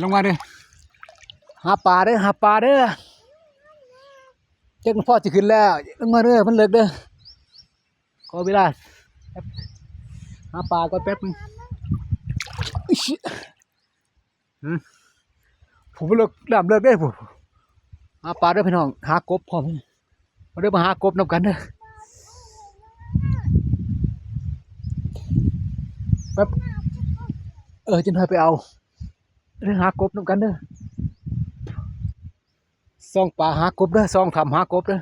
ລົງມາເດີ ຫາປາເດີ ຫາປາເດີ ຈັກພໍຊິຂຶ້ນແລ້ວ ລົງມາເດີ ມັນເລິກເດີ ຂໍເວລາ ຫາປາກ່ອນແປັບໜຶ່ງ ອຶຊ ຫືມ ຜູ້ເລິກ ນ້ຳເລິກເດ້ຜູ້ ຫາປາເດີພີ່ນ້ອງ ຫາກົບພ້ອມ ມາເດີ ມາຫາກົບນຳກັນເດີ ແປັບ ເອີ ຈັ່ງໜ້ອຍໄປເອົາ ເດີ ຫາກົບນຳກັນເດີ ສ່ອງປາຫາກົບເດີ ສ່ອງຖ້ຳຫາກົບເດີ.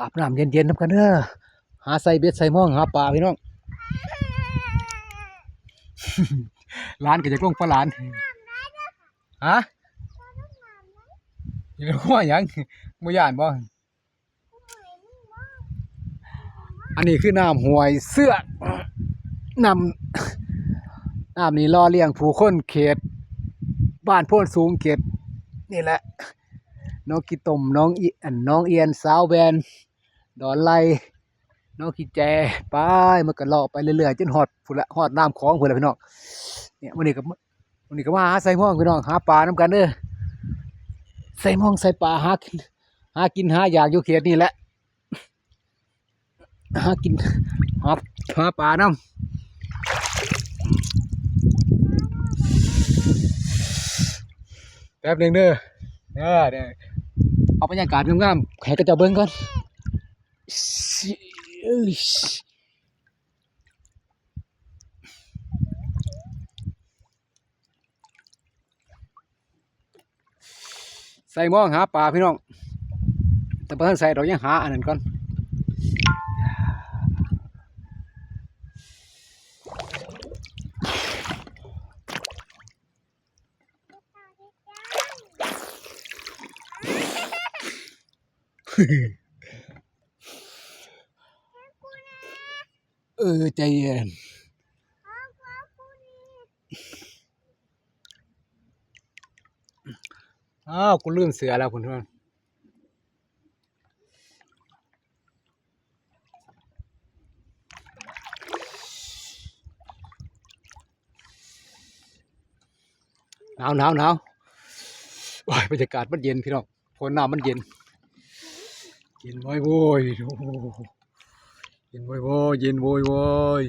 ອາບນ້ຳເຢັນໆນຳກັນເດີ ຫາໃສ່ເບັດໃສ່ມອງຫາປາພີ່ນ້ອງ ຫຼານກໍຢາກລົງປາຫຼານ ຮະ ຢາກລົງຫຍັງ ບໍ່ຢ້ານບໍ່? ອັນນີ້ຄືນ້ຳຫ້ວຍເຊືອກ ນ້ຳ ນ້ຳນີ້ຫຼໍ່ລ້ຽງຜູ້ຄົນເຂດບ້ານໂພນສູງ ເຂດນີ້ແຫຼະ ໜອງຂີ້ຕົມ ໜອງອີ່ ອັນ ໜອງອຽນ ສາວແວ່ນ ດອນໄລ່ ໜອງຂີ້ແຈ ໄປ ມັນກໍເລາະໄປເລື້ອຍໆ ຈົນຮອດພຸ້ນລະ ຮອດນ້ຳຂອງພຸ້ນລະພີ່ນ້ອງ. ນີ້ ມື້ນີ້ກໍ ມື້ນີ້ກໍມາຫາໃສ່ມອງພີ່ນ້ອງ ຫາປານຳກັນເດີ ໃສ່ມອງໃສ່ປາ ຫາ ຫາກິນຫາຢາກຢູ່ເຂດນີ້ແຫຼະ ຫາກິນ ຫາ ຫາປານຳ ແປັບໜຶ່ງເດີ ເອີ ເອົາບັນຍາກາດງາມໆໃຫ້ເຂົາເຈົ້າເບິ່ງກ່ອນ. ໃສ່ມອງຫາປາພີ່ນ້ອງ ແຕ່ບໍ່ທັນໃສ່ດອກ ຍັງຫາອັນນັ້ນກ່ອນ. ເອີ ໃຈເຢັນ. ອ້າວ ກູລືມເສື້ອແລ້ວພຸ້ນ. ໜາວ ໜາວ ໜາວ ໂອ້ຍ ບັນຍາກາດມັນເຢັນພີ່ນ້ອງ ໂພນນ້ຳມັນເຢັນ ເຢັນໂວຍໂວຍ ໂອ້ໂຫ ເຢັນໂວຍໂວຍ ເຢັນໂວຍໂວຍ.